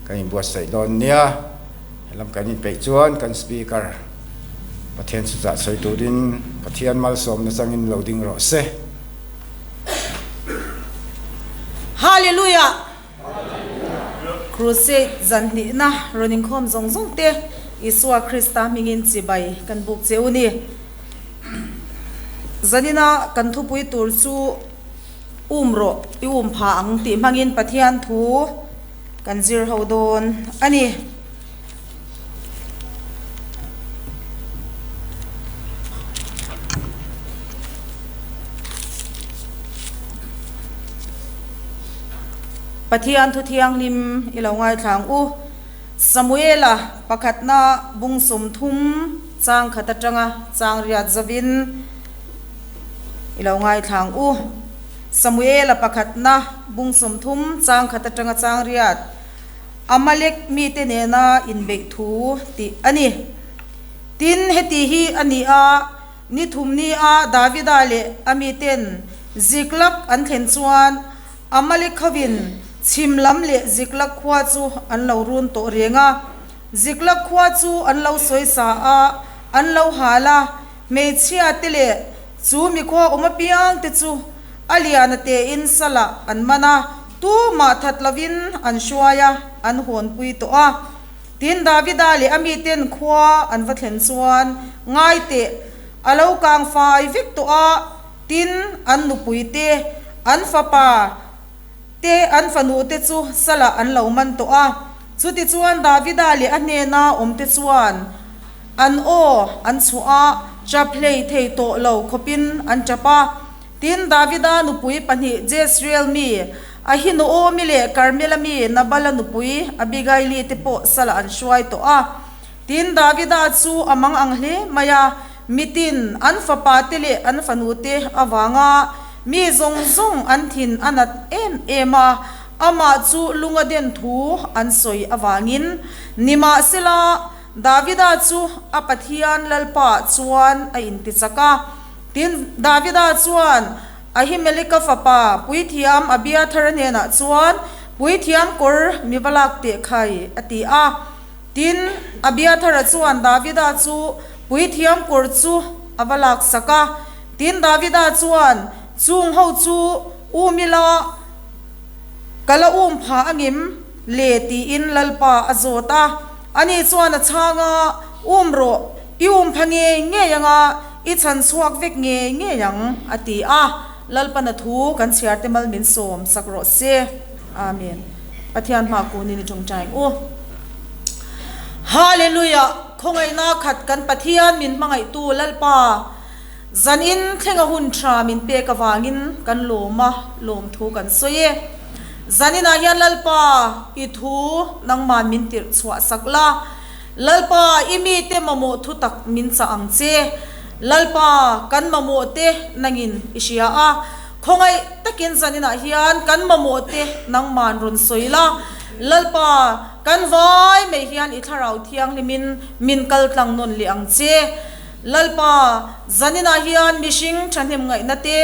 Kan inbuatsaih dawn nia. Helam kan inpeih chuan kan Speaker Pathian chutah sawi turin Pathian malsawmna changin lo ding rawh se. Hallelujah! Crusade zan hnihna rawn inkhawm zawng zawng te Isua Krista hmingin chibai kan buk che u ni. Zanina kan thupui tur chu Um rawh, i um pha ang tih hmangin Pathian thu kan zir ho dawn a ni. Pathian thu thianghlim i lo ngaithla ang u. Samuela pakhatna bung 30 chang khat atanga chang riat zavin i lo ngaithla ang u. Samuela pakhatna bung 30 chang khat atanga chang riat Amalek mite nena inbeih thu tih a ni. Tin, heti hi a ni a, ni thum ni a Davida leh a miten Ziklag an thlen chuan Amalek hovin chhim lam leh Ziklag khua chu an lo run tawh reng a. Ziklag khua chu an lo sawi sa a, an lo hal a, hmeichhia te leh chu mikhua awm apiang te chu a lian a tein salah an man a, tumah that lovin an hruai a, an hawnpui tawh a. Tin, Davida leh a miten khua an va thlen chuan ngai teh, a lo kang fai vek tawh a, tin, an nupui te, an fapa te, an fanu te chu salah an lo man tawh a. Chutichuan Davida leh a hnena awmte chuan an aw an chhuah a, chap hlei thei tawh lo khawpin an chap a. Tin, Davida nupui pahnih Jezreel mi Ahinoami leh Karmela mi Nabala nupui Abigaili te pawh salah an hruai tawh a. Tin, Davida chu a mang ang hle mai a, mitin an fapa te leh an fanu te avanga mi zawng zawng an thin a nat em em a, amah chu lunga den thu an sawi avangin. Nimahsela, Davida chu a Pathian Lalpaah chuan a intichak a. Tin, Davida chuan Ahimeleka fapa puithiam Abiathara hnenah chuan, Puithiam kawr mi va lak teh khai, a ti a. Tin, Abiathara chuan Davida chu puithiam kawr chu a va laksak a. Tin, Davida chuan, Chung ho chu um ila, ka la um pha angim le? tiin Lalpa a zawt a. Ani chuan a chhang a, Um rawh, i um pha ngei ngei anga i chhan chhuak vek ngei ngei ang, a ti a. Lalpana thu kan chhiar te mal min sawm sak rawh se. Amen. Pathian hma kunin i tawngtai ang u. Hallelujah! Khawngaihna khat kan Pathian min hmangaihtu Lalpa, zanin thlenga hun tha min pek avangin kan lawm a, lawmthu kan sawi e. Zaninah hian Lalpa, i thu nangman min tirh chhuah sak la. Lalpa, i mite mamawh thu tak min chah ang che. Lalpa, kan mamawh te nangin i hria a. Khawngaih takin zaninah hian kan mamawh te nangman rawn sawi la. Lalpa, kan vai mai hian i thlarau thianghlimin min kal tlang nawn leh ang che. Lalpa, zaninah hian mihring thahnem ngaihna te,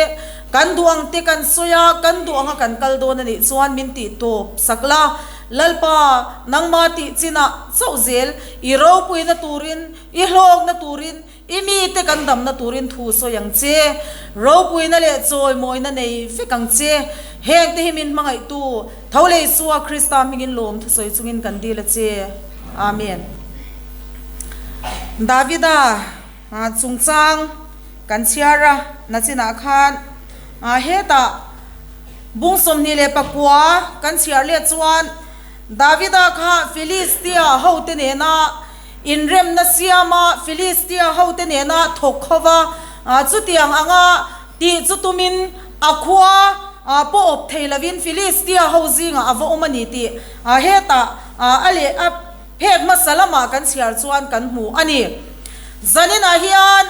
kan duh ang te kan sawi a, kan duh anga kan kal dawn a nih chuan min tih tawp sak la. Lalpa, nangmah tih chinah chauh zel i ropuina turin, i hlawkna turin, i mite kan damna turin thu sawi ang che. Ropuina leh chawimawina nei vek ang che. Hengte hi min hmangaihtu, tho leh Isua Krista hmingin lawm thusawi chungin kan dil a che. Amen. Davida chungchang kan chhiar a, nachinah khan hetah, Bung 29 kan chhiar leh chuan Davida kha Filistia hote nena inremna siama Filistia hote nena thawk khova chutiang anga tih chu tumin a khua pawh awp thei lovin Filistia ho zingah a va awm a ni tih hetah a leh a phek hmasa lamah kan chhiar chuan kan hmu a ni. Zaninah hian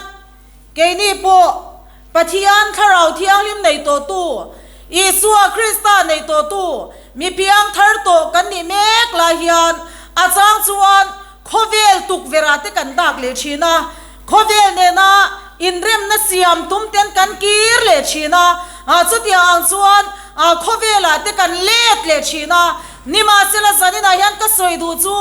Keini pawh Pathian Thlarau Thianghlim nei tawhtu, Isua Krista nei tawhtu, mi piang thar tawh kan nih mek lai hian a chang chuan khawvel tukverh ah te kan dak leh thin a, khawvel nena inremna siam tum ten kan kir leh thin a, chutiang ang chuan khawvel ah te kan let leh thin a. Nimahsela zaninah hian ka sawi duh chu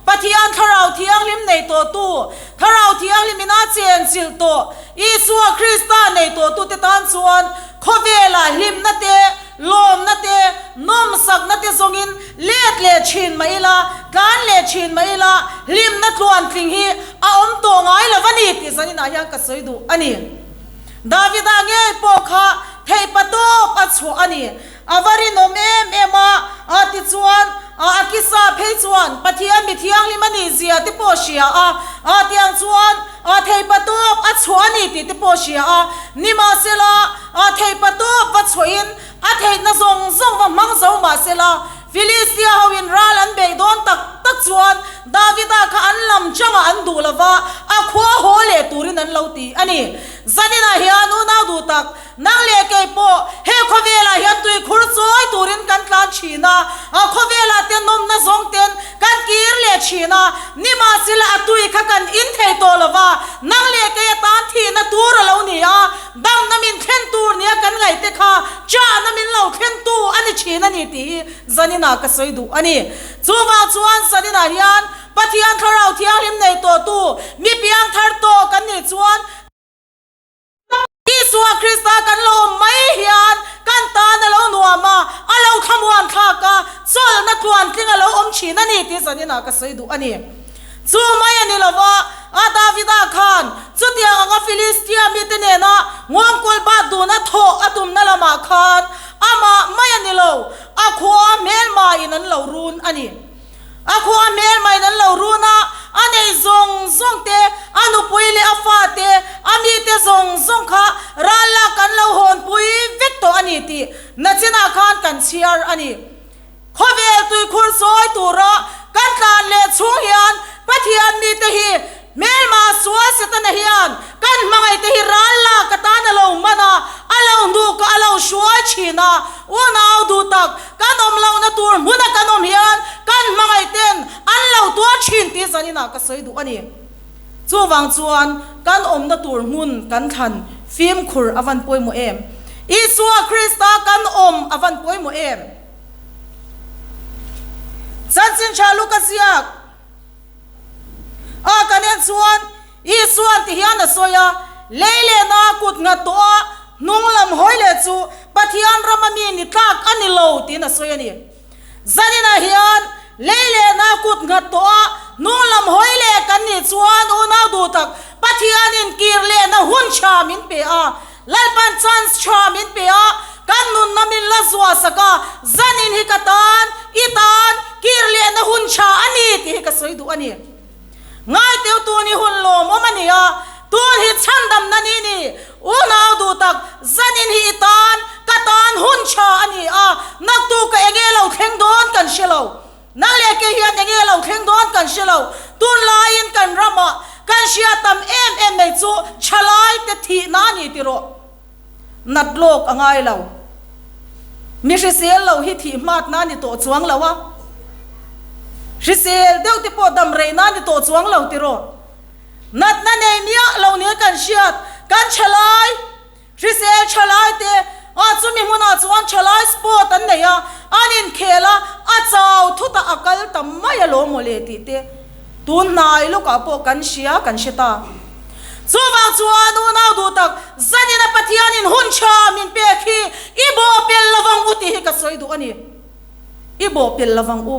Pathian Thlarau Thianghlim nei tawhtu, Thlarau Thianghlim ina chenchilh tawh, Isua Krista nei tawhtute tan chuan khawvelah hlimna te, lawmna te, nawmsakna te zawngin let leh thin mah ila, tlan leh thin mah ila, hlimna tluantling hi a awm tawh ngai lo a ni tih zaninah hian ka sawi duh a ni. Davida ngei pawh kha theihpatawp a chhuah a ni. A va rinawm em em a, a tichuan a Akisa phei chuan Pathian mi thianghlim a nih zia te pawh hria a, a tiang chuan a theihpatawp a chhuah a ni tih te pawh hria a, nimahsela a theihpatawp va chhuahin a theihna zawng zawng va hmang zo mahsela Filistia hoin ral an beih dawn tak tak chuan Davida kha an lam changah an duh lova a khua haw leh turin an lo ti a ni. Zaninah hian unau duh tak Nang leh kei pawh he khawvelah hian tuikhur chawi turin kan tlan thin a, a khawvelah te nawmna zawng ten kan kir leh thin a, nimahsela a tui kha kan in thei tawh lo va, nang leh kei atan thihna tur a lo ni a, damna min thlen tur nia kan ngaih te kha chahna min lo thlen tu a ni thin a ni tih hi zaninah ka sawi duh a ni. Chuvang chuan zaninah hian Pathian Thlarau Thianghlim nei tawhtu mi piangthar tawh kan nih chuan, Isua Krista kan lo awm mai hian kan tan a lo nuam a, a lo thlamuan thlak a, chawlhna tluantling a lo awm thin a ni tih zaninah ka sawi duh a ni. Chu mai a ni lo va, a Davida khan chutiang anga Filistia mite nena nguangkawl bat duna thawh a tumna lamah khan amah mai a ni lo, a khua hmelmain an lo run a ni. A khua hmel maiin an lo run a, a neih zawng zawng te, a nupui leh a fa te, a mite zawng zawng kha ral lak kan lo hawnpui vek tawh a ni tih nachinah khan kan chhiar a ni. Khawvel tuikhur sawi tura kan tlan leh chhung hian Pathian mite hi Hmelma sual Setana hian kan hmangaihte hi ral lak atan a lo man a, a lo hnuk a, a lo hruai thin a. Unau duh tak, kan awm lohna tur hmuna kan awm hian kan hmangaihten an lo tuar thin tih zaninah ka sawi duh a ni. Chuvang chuan kan awmna tur hmun kan thlan fimkhur a van pawimawh em? Isua Krista kan awm a van pawimawh em? Chanchin tha Luka ziak. A kan en chuan Isuan ti hian a sawi a, Lei leh na kut nghat tawh a, hnung lam hawi leh chu Pathian rama mi ni tlak a ni lo tiin a sawi a ni. Zaninah hian lei leh na kut nghat tawh a, hnung lam hawi leh kan nih chuan unau duh tak Pathianin kir lehna hun tha min pe a, Lalpan chance tha min pe a, kan nunna min la zuah sak a, zanin hi ka tan, i tan, kir lehna hun tha a ni tih hi ka sawi duh a ni. Ngaiteu tun hi hun lawmawm a ni a, tun hi chhandamna ni ni, unau duh tak, zanin hi i tan, ka tan hun tha a ni a, naktuk ka enge lo thleng dawn kan hre lo. Nang leh kei hian enge lo thleng dawn kan hre lo. Tunlaiin kan ramah kan hria tam em em mai chu thalai te thihna a ni tih rawh. Nat lawk a ngai lo. Mi hrisel lo hi thih hmatna a ni tawh chuang lo a. Hrisel deuh te pawh dam reihna a ni tawh chuang lo tih rawh. Natna nei miah lo nia kan hriat kan thalai. Hrisel thalai te ah chumi hmunah chuan thalai sport an nei a, an inkhel a, a chau thut a, a kal ta mai alawm mawle tih te tun hnai lawkah pawh kan hria kan hre ta. Chuvang chuan unau duh tak zanina Pathianin hun tha min pek hi i bawhpelh lovang u tih hi ka sawi duh a ni. I bawhpelh lovang u.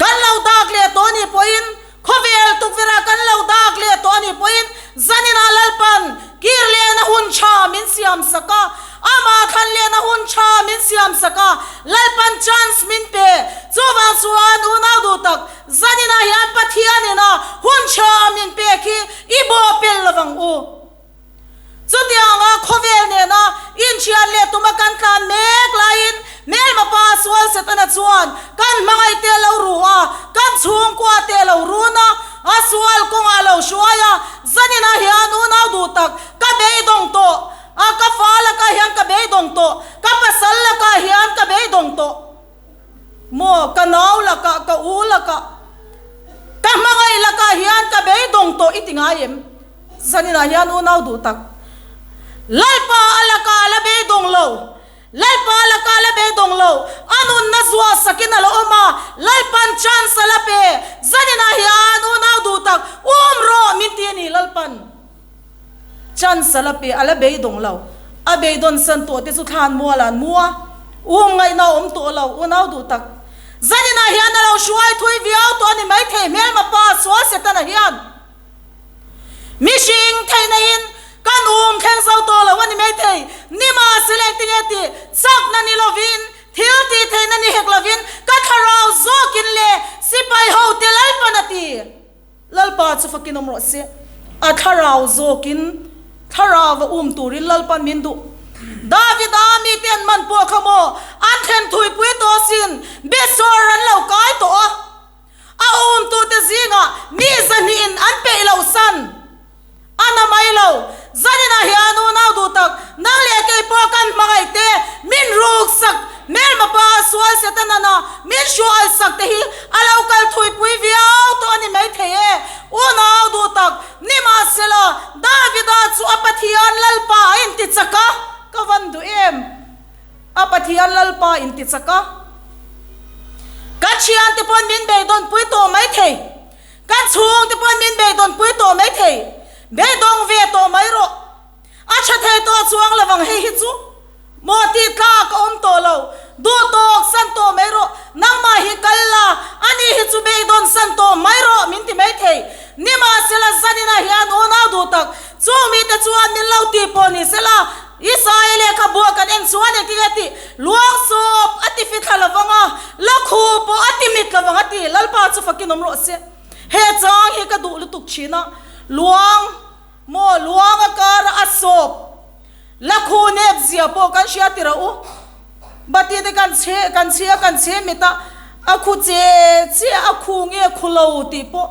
Kan lo dak leh tawh a nih pawhin Khawvel tukverh ah kan lo dak leh tawh a nih pawhin zaninah Lalpan kir lehna hun tha min siam sak a, amah thlan lehna hun tha min siam sak a, Lalpan chance min pe. Chuvang chuan unau duh tak, zaninah hian Pathianin a hun tha min pek hi i bawhpelh lovang u. Chutianga khawvel nena inthian leh tuma kan tlan mek laiin hmelma pa sual Setana chuan kan hmangaih te lo ru a, kan chhungkua te lo run a, a sual kawngah lo hruai a, zaninah hian unau duh tak ka beidawng tawh a, ka fa lakah hian ka beidawng tawh, ka pasal lakah hian ka beidawng tawh. Maw ka nau lakah ka u lakah ka hmangaih lakah hian ka beidawng tawh i ti ngai em? Zaninah hian unau duh tak Lalpa a lakah a la beidawng lo, Lalpa a lakah a la beidawng lo, a nunna zuah. zuah sakin a la awm a, Lalpan chance a la pe. Zaninah hian unau duh tak um rawh min ti a ni Lalpan chance a la pe, a la beidawng lo. A beidawn san tawh te chu thlan mual an mu a, um ngaihna a awm tawh lo unau duh tak. Zaninah hian a lo hruai thui viau tawh a ni maithei hmelma pa sual Setana hian. Mihring theihna in kan um thleng zo tawh lo a ni maithei. Nimahsela engtinge tih chakna ni lovin, thil tih theihna ni hek lovin ka thlarau zawkin le sipai ho te Lalpan a ti. Lalpa chu fakin awm rawh se. A thlarau zawkin thlarau a um turin Lalpan min duh. Davida mite an man pawh kha maw an thlen thuipui tawh sin Besor an lo kai tawh a. A umtute zingah mi zahnihin an peih loh san a na mai lo. Zaninah hian unau duh tak, nang leh kei pawh kan hmangaih te, min ruk sak, hmelma pa sual Setanana min hruai sak te hi a lo kal thuipui viau tawh a ni maithei e. Unau duh tak, nimahsela Davida chu a Pathian Lalpa a inti chak a, ka van duh em? A Pathian Lalpa inti chak a. Kan thiante pawn min beidawnpui tawh mai thei. Kan chhungte pawn min beidawnpui tawh mai thei. Beidawng ve tawh mai rawh. A tha thei tawh chuang lo vang hei hi chu. Maw tih tlak a awm tawh lo. Duh tawk san tawh mai rawh. Nangmah hi kal la, ani hi chu beidawn san tawh mai rawh min ti mai thei. Nimahsela zaninah hian unau duh tak, chung mite chuan min lo tih pawh ni sela, Isaia lehkhabuah kan en chuan engtin nge tih? Luang sawp a ti fithla lo vang a, lakhu pawh a ti mit lo vang a ti. Lalpa chu fakin awm rawh se. He chang hi ka duh lutuk thin a, luang maw luang a kara a sawp lakhu nep zia pawh kan hria ti rawh u. Bati te kan chhe kan chhia kan chhe mit a, a khu che che a khu nge khu lo tih pawh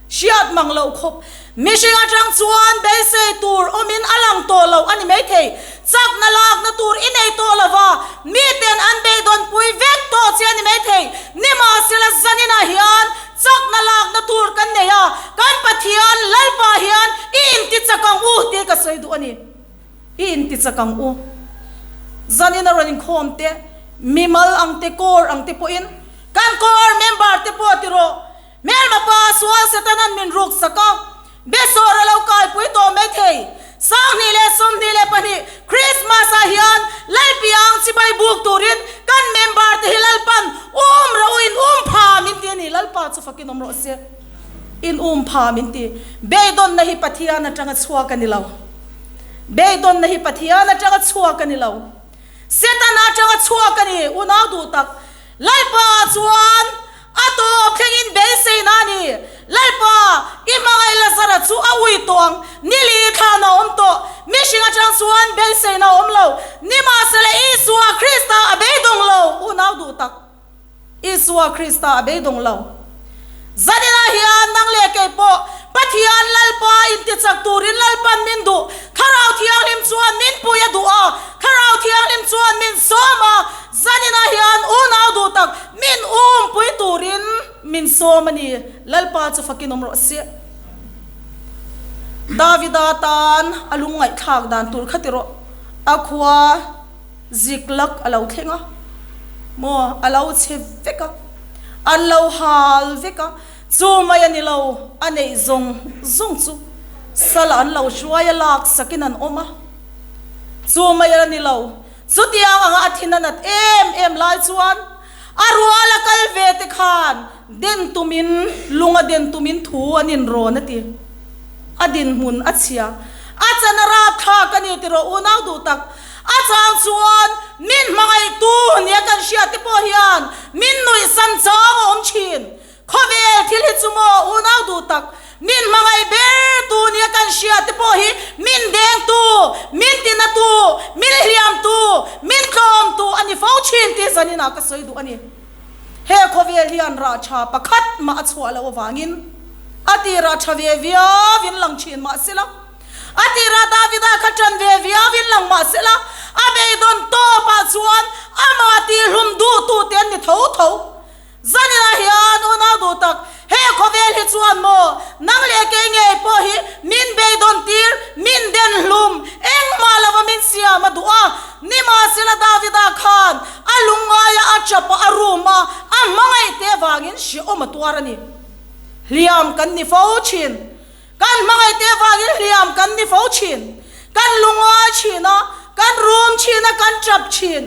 Hriat mang loh khawp. Mihring atang chuan beisei tur awmin a lang tawh lo a ni maithei. Chakna lakna tur i nei tawh lo va, miten an beidawnpui vek tawh che a ni maithei. Nimahsela zaninah hian chakna lakna tur kan nei a, kan Pathian Lalpa hian i intichak ang u tih ka sawi duh a ni. I intichak ang u. Zanin a rawn inkhawm te, mimal ang te, kawr ang te pawhin kan kawr member te pawh ti rawh. Hmelma pa sual Setanan min ruk sak a, Besawr a lo kaipui tawh mai thei. 2022 Christmas ah hian Lalpiang chibai buk turin kan member te hi Lalpan um rawh u in um pha min ti a ni. Lalpa chu fakin awm rawh se. In um pha min ti. Beidawnna hi Pathian atanga chhuak a ni lo. Beidawnna hi Pathian atanga chhuak a ni lo. Setana atanga chhuak a ni, unau duh tak. Lalpa chuan a tawp thlengin beiseina a ni. Lalpa, i hmangaih Lazara chu a ui tawh ang, nili thlan a awm tawh. Mihring atang chuan beiseina a awm lo. Nimahsela Isua Krista a beidawng lo, unau duh tak. Isua Krista a beidawng lo. Zaninah hian nang leh kei pawh Pathian Lalpa intichak turin Lalpan min duh. Thlarau Thianghlim chuan min pui a duh a, Thlarau Thianghlim chuan min sawm a, zaninah hian unau duh tak min umpui turin min sawm a ni. Lalpa chu fakin awm rawh se. Davida tan a lungngaihthlak dan tur kha ti rawh. A khua. Ziklak a lo thleng a, maw a lo chhe vek a, an lo hal vek a, chu mai a ni lo, a neih zawng zawng chu sala an lo hruai a lak sakin an awm a, chu mai a ni lo, chutiang anga a thin a nat em em lai chuan a rual a kal ve te khan den tumin lung a den tumin thu an inrawn a ti. A dinhmun a chhia, a chan a rapthlak a ni tiraw unau duh tak. A chang chuan min hmangaihtu nia kan hriat te pawh hian min nuih san chang a awm thin. Khawvel thil hi chu maw unau duh tak, min hmangaih bertu nia kan hriat te pawh hi min dengtu, min tinatu, min hliamtu, min tlawmtu a ni fo thin tih zaninah ka sawi duh a ni. He khawvel hian rah tha pakhat mah a chhuah loh avangin a tirah tha ve viauin lang thin mah sela, a tirah Davida kha tan ve viauin lang mah sela, a beidawn tawpah chuan amah tihhlum duhtute an ni tho tho. Zaninah hian unau duh tak, he khawvel hi chuan maw nang leh kei ngei pawh hi min beidawn tir, min den hlum, engmah lova min siam a duh a. Nimahsela Davida khan a lungngaia a chapa a rum a. hrehawm a tuar a ni. Hliam kan ni fo thin. Kan hmangaihte avangin hliam kan ni fo thin. Kan lungngai thin a, kan rum thin a, kan tap thin.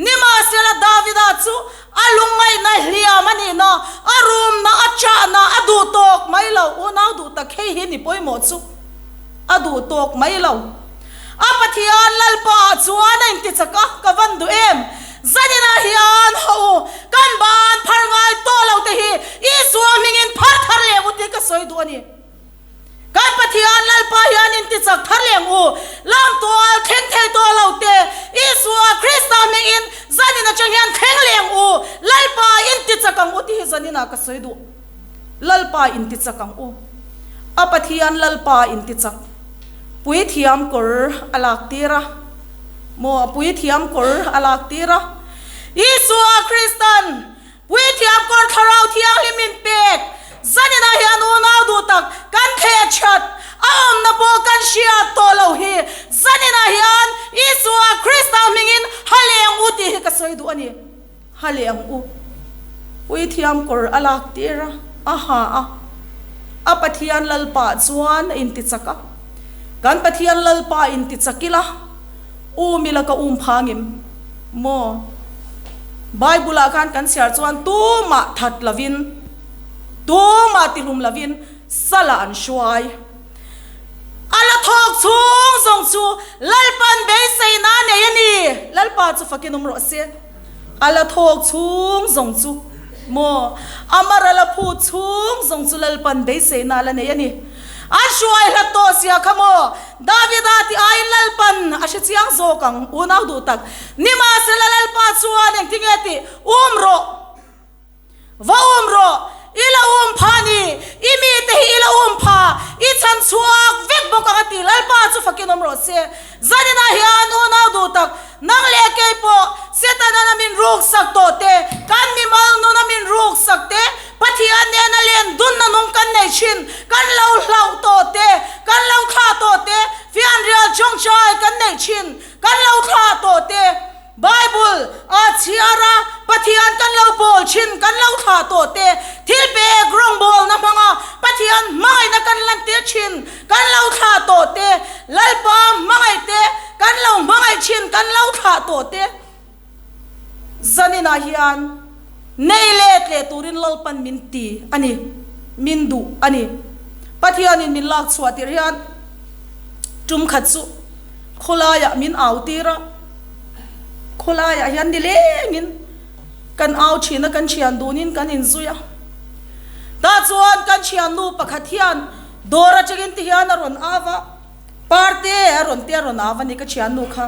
Nimahsela Davida chu a lungngaihna hliam a nihna, a rumna, a chahna a duh tawk mai lo. Unau duh tak hei hi ni pawimawh chu a duh tawk mai lo. A Pathian Lalpa ah chuan a intichak a, ka van duh em? Zaninah hian haw u, kan ban phar ngai tawh lo te hi Isua hmingin phar thar leh u tih ka sawi duh a ni. Kan Pathian Lalpa hian intichak thar leh ang u, lamtual thleng thei tawh lo te Isua Krista hmingin zanin atang hian thleng leh ang u, Lalpa intichak ang u tih hi zaninah ka sawi duh. Lalpa intichak ang u. A Pathian Lalpa intichak. Puithiam kawr a lak tir a. Maw, puithiam kawr a lak tir a. Isua Kristan puithiam kawr Thlarau Thianghlim min pek zaninah hian unau duh tak kan theh that a awmna pawh kan hriat tawh lo hi zaninah hian Isua Krista hmingin ha leh ang u tih hi ka sawi duh a ni. Ha leh ang u. Puithiam kawr a lak tir a, a ha a. A Pathian Lalpa chuan a intichak a. Kan Pathian Lalpa intichak ila, um ila ka um phangim maw? Bible ah khan kan chhiar chuan tumah that lovin, tumah tihlum lovin sala an hruai. A la thawk chhung zawng chu Lalpan beiseina a nei a ni. Lalpa chu fakin awm rawh se. A la thawk chhung zawng chu maw? A mar a la phut chhung zawng chu Lalpan beiseina a la nei a ni. A hruai hlat tawh zia kha maw? Davida tih aiin Lalpan a hre chiang zawk ang, unau duh tak. Nimahsela Lalpa chuan engtinge tih um rawh. Va um rawh, i la um pha ni, i mite hi i la um pha, i chhan chhuak vek bawk ang a ti. Lalpa chu fakin awm rawh se. Zaninah hian unau duh tak, nang leh kei pawh Setanan a min ruk sak tawh te, kan mimal nun a min ruk sak te, Pathian nena len dunna nung kan nei thin, kan lo hlauh tawh te, kan lo thlah tawh te, fianrial chawngchai kan neih thin, kan lo thlah tawh te, Bible a chhiar a, Pathian kan lo bawl thin, kan lo thlah tawh te, thil pek rawngbawlna hmanga Pathian hmangaihna kan lantir thin, kan lo thlah tawh te, Lalpa hmangaih te, kan lo hmangaih thin, kan lo thlah tawh te, zaninah hian nei let leh turin Lalpan min ti a ni, min duh a ni. Pathianin min lak chhuah tirh hian tum khat chu khawlaiah min au tir a. Khawlaiah hian nilengin kan au thin a, kan thian dunin kan inzui a. Tah chuan kan thiannu pakhat hian dawr atangin ti hian a rawn au a, Parte a rawn ti a rawn au a ni ka thiannu kha.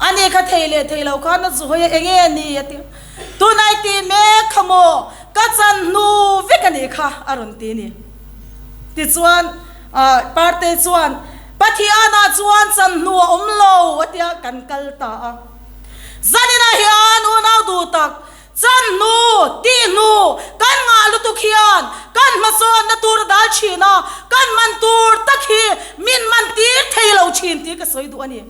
Ani kha thei leh thei lo khan a zu hawi a, enge ni a ti a. Tunai tih mek kha maw ka chan hnu vek a nih kha a rawn ti a ni. Tichuan Parte chuan, Pathianah chuan chan hnu a awm lo, a tia kan kal ta a. Zaninah hian unau duh tak, chan hnu, tih hnu, kan ngah lutuk hian kan hmasawnna tur a dal thin a, kan man tur tak hi min man tir thei lo thin tih ka sawi duh a ni.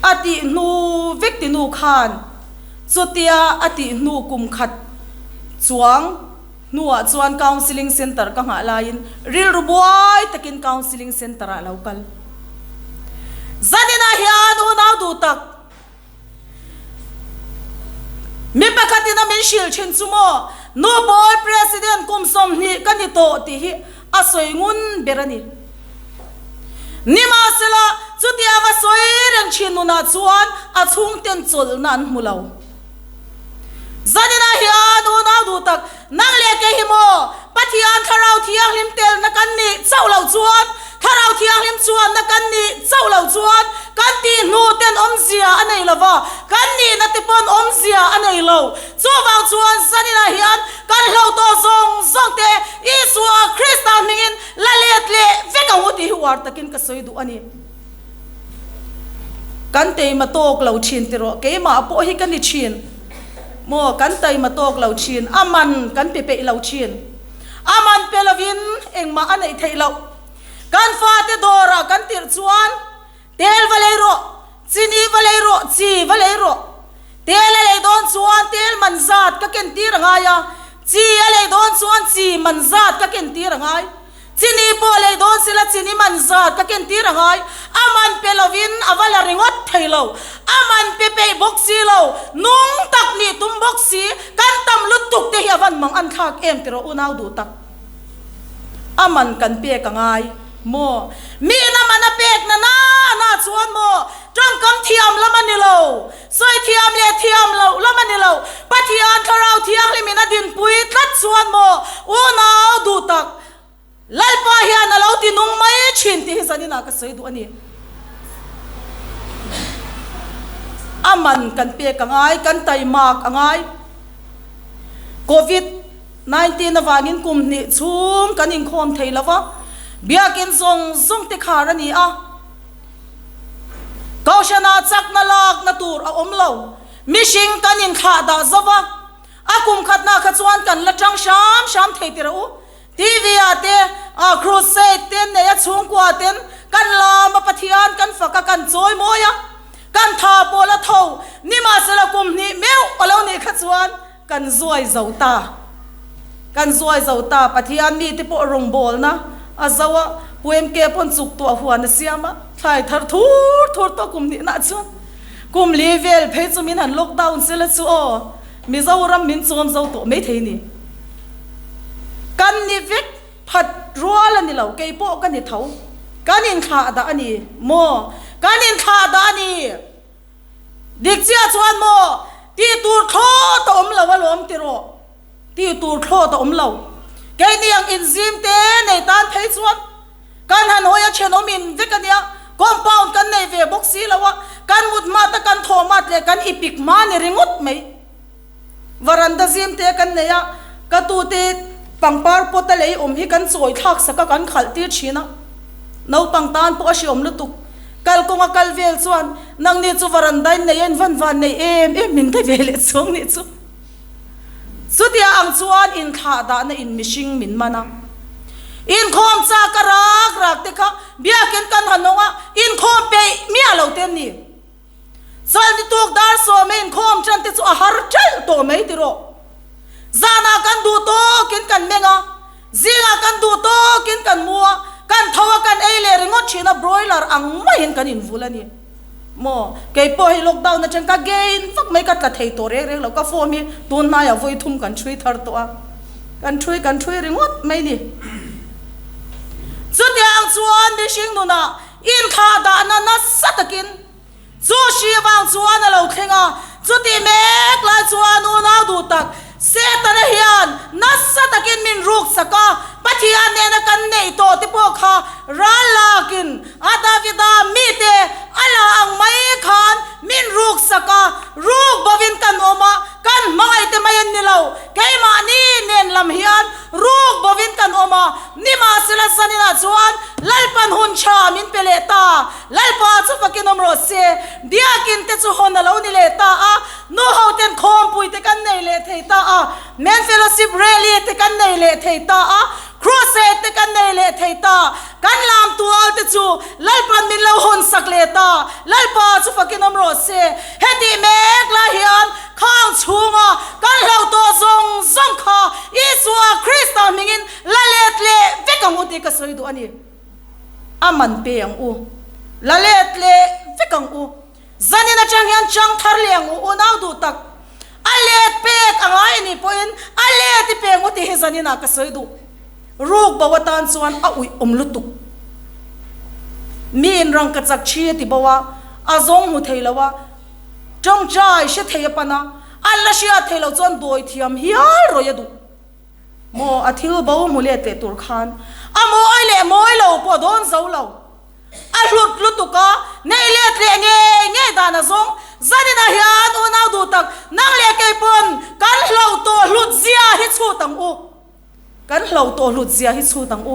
A tih hnu vek ti nu khan chutia a tih hnu kum khat chuang, Hnuah chuan counselling centre ka nghah laiin rilru buai takin counselling centre ah lo kal. Zaninah hian unau duh tak mi pakhatin a min hrilh thin chu maw nu pawl president kum 20 ka ni tawh tih hi a sawi ngun ber a ni. Nimahsela chutianga sawi reng thin nunah chuan a chhungten chawlhna an hmu lo. Zaninah hian unau duh tak, nang leh kei hi maw Pathian Thlarau Thianghlim telna kan nih chauh loh chuan, Thlarau Thianghlim chuanna kan nih chauh loh chuan kan tih hnu ten awmzia a nei lo va, kan nihna te pawn awmzia a nei lo. Chuvang chuan zaninah hian kan hlo tawh zawng zawng te Isua Krista hmingin la let leh vek ang u tih hi uar takin ka sawi duh a ni. Kan teima tawk lo thin ti rawh, keimah pawh hi ka ni thin maw, kan taima tawk lo thin, a man kan pe peih lo thin, a man pe lovin engmah a neih theih loh. Kan fate dawrah kan tirh chuan tel va lei rawh, chini va lei rawh, chi va lei rawh, tel a lei dawn chuan tel man zat ka ken tir a ngai a. Chi a lei dawn chuan chi man zat ka ken tir a ngai. Chini pawh lei dawn sila chini man zat ka ken tir a ngai. A man pe lovin a va la ringawt thei lo. A man pe peih bawk si lo. Nung tak nih tum bawk si. Kan tam lutuk te hi a van mang an thlak em tiraw unau duh tak. A man kan pek a ngai maw? Miin a man a pek na na na chuan maw? Tawngkam thiam lam a ni lo. Sawi thiam leh thiam loh lam a ni lo. Pathian Thlarau Thianghlimin a dinpui tlat chuan maw unau duh tak Lalpa hian a lo ti nung mai thin tih hi zaninah ka sawi duh a ni. A man kan pek a ngai, kan taimak a ngai. Covid 19 avangin kum hnih chhung kan inkhawm thei lo va, biakin zawng zawng te khar a ni a. Kohhranah chakna lakna tur a awm lo. Mihring kan inthlah dah zo va, a kum khatna kha chuan kan la tang hram hram thei tirh u. TV ah te, crusade te nei a chhungkua ten kan lam a Pathian kan fak a kan chawi mawi a, kan tha pawh la tho. Nimahsela kum hnih meuh a lo nih kha chuan Kan zuai zo ta. Kan zuai zo ta. Pathian mite pawh rawngbawlna a zo a, Pu MK pawn chuk tuah huan a siam a, thlai thar thur thur tawh kum hnihna chuan kum li vel phei chu min han lockdown sela chu aw, Mizoram min chawm zo tawh mai thei ni. Kan ni vek phat rual a ni lo, kei pawh ka ni tho. Kan inthlah dah a ni maw? Kan inthlah dah a ni. Dik chiah chuan maw tih tur thlawt a awm lo alawm ti rawh, tih tur thlawt a awm lo. Keini ang inzim te nei tan phei chuan kan han hawi a thenawm in vek a nia, compound kan nei ve bawk si lo a, kan mut hmat a kan thawh hmat leh kan ipik hma ni ringawt mai. Varanda zim te kan nei a, ka tute pangpar pot a lei awm hi kan chawi thlak sak a kan khalh tir thin a, naupang tan pawh a hreawm lutuk. Kalkawng a kal vel chuan nangni chu varanda in nei a in van van nei em em min ti ve leh chuang nih chu. Chutia ang chuan inthlah dahna in mihring min man a, inkhawm chak a rak rak te kha biakin kan han awng a, inkhawm peih miah lo te an ni. Chawlhni tuk dar sawm a inkhawm tan te chu a har ṭalh tawh mai tiraw. Zanah kan duh tawkin kan meng a, zingah kan duh tawkin kan mu a, kan tho a kan ei leh ringawt ṭhin a, broiler ang maiin kan invul a ni maw. Kei pawh hei lockdown aṭang ka gain vak mai ka tla thei tawh reng reng lo, ka form hi tun hnaiah vawi thum kan ṭhui thar tawh a, kan ṭhui kan ṭhui ringawt mai ni. Chutiang chuan mihring nunah Inthlah dahna nasa takin chu hri avang chuan a lo thleng a, chutih mek lai chuan unau duh tak Setana hian nasa takin min ruk sak a, Pathian nena kan neih tawh te pawh kha ral lakin a Davida mite a la ang mai khan min ruk sak a, ruk bovin kan awm a, kan hmangaih te mai an ni lo, keimahni nen lam hian ruk bovin kan awm a, Nimahsela zaninah chuan Lalpan hun tha min pe leh ta, Lalpa chu fakin awm rawh se. Biakin te chu hawn a lo ni leh ta a, nu ho ten khawmpui te kan nei leh thei ta a, Men Fellowship Rally te kan nei leh thei ta a, Crusade te kan nei leh thei ta, kan lam tual te chu Lalpan min lo hawn sak leh ta, Lalpa chu fakin awm rawh se. Hetih mek lai hian khang chhunga kan hlauh tawh zawng zawng kha Isua Krista hmingin La let leh vek ang u tih ka sawi duh a ni. A man pe ang u. La let leh vek ang u. Zanin atang hian chang thar leh ang u, unau duh tak. A let pek a ngai a nih pawhin a let i pe ang u tih hi zaninah ka sawi duh. Ruk bo atan chuan a uih awm lutuk. Miin rangka chak thi a ti bo a, a zawng hmu thei lo a, tawngtai hre thei a pan a, an la hriat thei loh chuan dawi thiam hial rawih a duh. Maw a thil bo hmu let leh tur khan a mawi leh mawi lo pawh dawn zo lo. A hlut lutuk a, nei let leh ngei ngei dan a zawng. Zaninah hian unau duh tak nang leh kei pawn kan hlo tawh hlut zia hi chhut ang u. Kan hlo tawh hlut zia hi chhut ang u.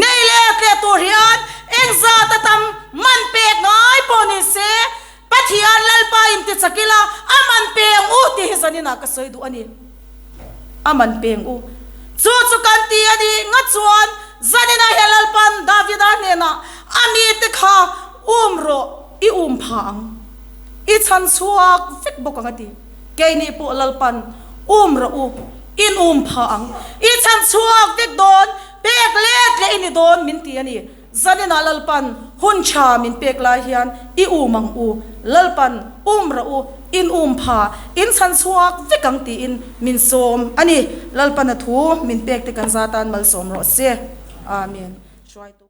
Nei let leh tur hian engzat a tam man pek ngai pawh ni se Pathian Lalpa in ti chak ila a man peng u tih hi zaninah ka sawi duh a ni. A man peng u. Chu chu kan ti a nih ngat chuan zaninah hian Lalpan Davida hnenah a mite kha um rawh, i um pha ang. I chhan chhuak vek bawk ang a ti. Keini pawh Lalpan um rawh u. In um pha ang. I chhan chhuak vek dawn, pek let leh i ni dawn min ti a ni. Zaninah Lalpan hun tha min pek lai hian i um ang u, Lalpan um rawh u, in um pha, in chhan chhuak vek ang tiin min sawm a ni. Lalpan a thu min pek te kan za tan malsawm rawh se. Amen. Hruaitu.